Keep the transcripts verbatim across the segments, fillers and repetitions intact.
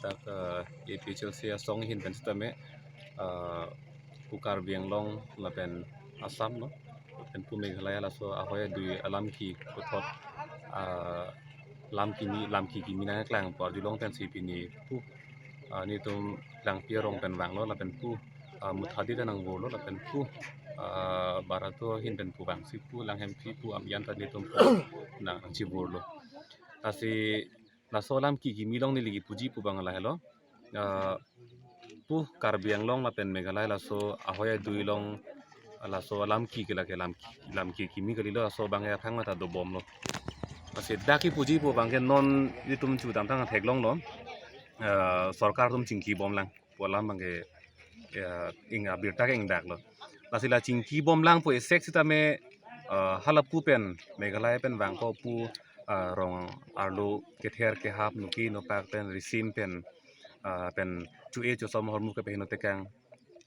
Dak, eh, A P H L C asong ahin pen sitame, eh, pu Karbi Anglong lapen Assam lo, lapen pu Meghalaya laso ahoi adui alam ke puthot, eh, lam kimi, lam ke kimi nangklang pu arjulong pensi pini pu, eh, netum Langpi arong pen vanglo lapen pu, eh, Muthadi ta nangvorlo lapen pu, eh, Barato ahin pen pu vangsi pu Langhemphi pu Amyan ta netum pu nang nangchivorlo. Lasi laso lam ke kimi along neli kipuji pu abang lahelo. Ah, pu Karbi Anglong lapen Meghalaya laso ahoi adui along laso lam ke ke lake lam, lam ke kimi kalilo, laso abang aphrang mata dobomlo. Lasi dak kipuji pu abangke non netum chudam tang theklonglo. Ah, sorkar atum chingkibomlang pu alam abangke, ya, ing abirta ke ingdaklo. Lasi la chingkibomlang pu esek sitame, ah, hala pu pen Meghalaya pen vangpo pu, ah, rong arlo kether kehap nuki nopak pen risim pen, ah, pen chu-e chusom ahormu kepaheno tekang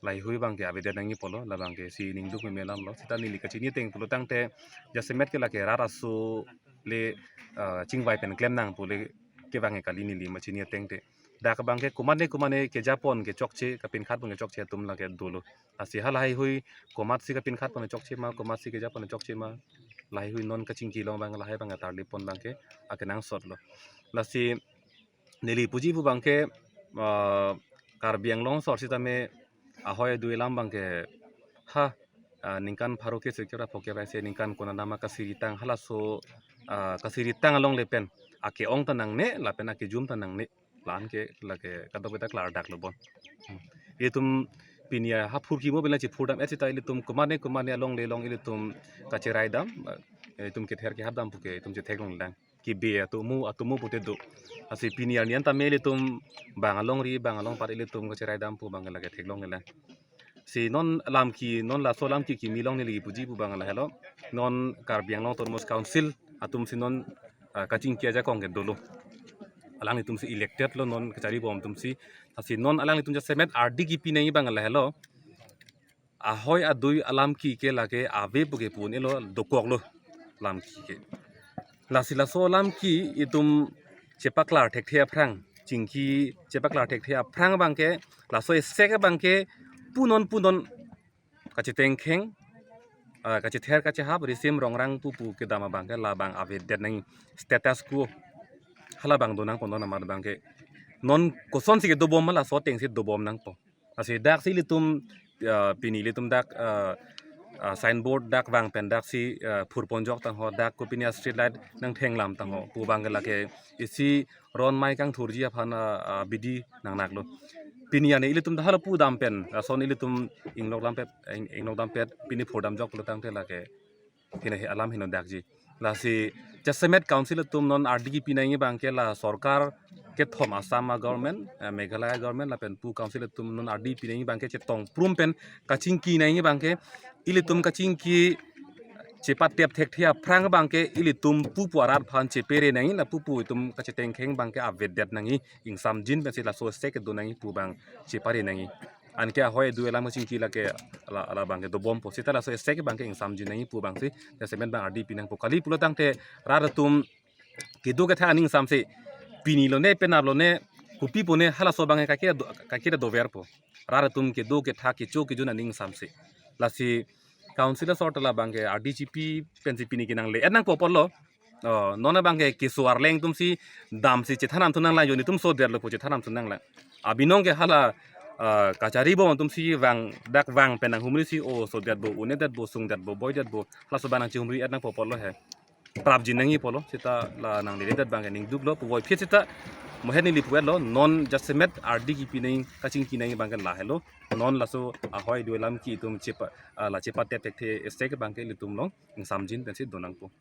laheihui abangke avedet nangji pulo, la abangke si ningduk meme alamlo. Sita neli kachini ateng pulo tangte jasemet ke lake rat aso le, ah, chingvai pen klem nang pu le kevang kali neli machini ateng te. Dak abangke komatne komatne kejapon kechokche, kapinkhatpon kechokche atum lake dolo. Lasi halaheihui komatsi kapinkhatpon chokche ma, komatsi kejapon chokche ma, laheihui non kachingki along abang lahei abang atarlipon abangke akenangsotlo. Lasi neli puji pu abangke, ah, Karbi Anglong asor sitame ahoi adui alam abangke ha, ah, ningkan pharo ke sikera phoke bai se ningkan konat nama kasiritang halaso, ah, kasiritang along le pen ake-ong ta nangne lapen akejum ta nangne. La-an ke lake kadokave ta klardaklo bon. Hmm. Ilitum pini ahaphurkimo pen la chiphurdam-et sita ilitum komatne komatne along le along ilitum kacherai dam, eh, ilitum kether kehap dam puke ilitum chetheklong lang. Kibe atomo atomo pute do. Lasi pini arni an tame ilitum bang alongri bang alongpat ilitum kacherai dam pu abang lake theklonglelang. Si non lam ke, non laso lam ke kimi along neli puji pu abang lahelo. Non Karbi Anglong Autonomous Council atum si non, ah, kachingki ajakong ke dolo. Alanglitum si elected lo non kacharibom atum si. Lasi non alanglitum jasemet ardi kipi nangji abang lahelo. Ahoi adui alam ke ke lake ave puke pu un-elo dokoklo lam ke ke. Lasi laso alam ke itum chepaklar thekthe aphrang, chingki chepaklar thekthe aphrang abangke, laso esek abangke punon punon kachetengkheng, ah, kachether kachehap risim rongrang pupu kedam abangke labang avedet nangji, status quo. Halabang donangpo non amat abangke. Non kosonsi kedobom ma laso atengsi dobom nangpo. Lasi daksi ilitum, ah, pini ilitum dak, ah, ah, signboard dak vang pen daksi, ah, phurponjok tangho, dak kopine a-street light nangthenglam tangho pu abangke lake isi ron mai kangthurji aphan, ah, ah, bidi nangnaklo. Pini arni ilitum ta hala pu dam pen, ah, lason ilitum inglok dampet, ing-, inglok dampet, pini phurdamjok pulo tangte lake hine he alam heno dakji. Lasi jasemet council atum non ardi kipi nangji abangke la sorkar kethom Assam a-government, eh, Meghalaya government lapen pu council atum non ardi pi nangji abangke chetong prum pen kachingki nangji abangke ilitum kachingki chepatep thekthe aphrang abangke ilitum pupu arat aphan chepere nangji, la pupu itum kachetengkheng abangke avedet nangji, ingsamjin pensi laso esek kedo nangji pu abang chepare nangji. Anke ahoi adui alam kachingki lake la, labangke dobompo. Sita laso esek abangke ingsamjin nangji pu abangsi jasemet abang ardi pi nangpo. Kali pulo tangte rat atum kedo ketha aning ingsamsi pini lone penap lone kopi pone halaso abangke kaiketa do-, kaiketa doverpo. Rat atum kedo ketha kecho kejun aning ingsamsi. Lasi council asor ta labangke ardi chipi pensi pini kenangle-et nangpo apotlo. Oh, non abangke keso arleng atumsi damsi chethan nangthu nanglang, joni atum sodetlo pu chethan nangthu nanglang. Abinong ke hala, ah, kacharibom atumsi vang dak vang pen nanghumrisi, oh, sodetpo, un-edetpo, sungdetpo, boidetpo, halaso abang nangchihumri-et nangpo apotlo he. Prapjin nangji pulo, sita la nangle-ledet abangke ningduklo, puvoiphit sita mohen neli pu-etlo, non jasemet ardi kipi nangji, kachingki nangji abangke lahelo, non laso ahoi adui alam ke itum chepa, ah, la chepatep thekthe esek abangke ilitum along ingsamjin pensi donangpo.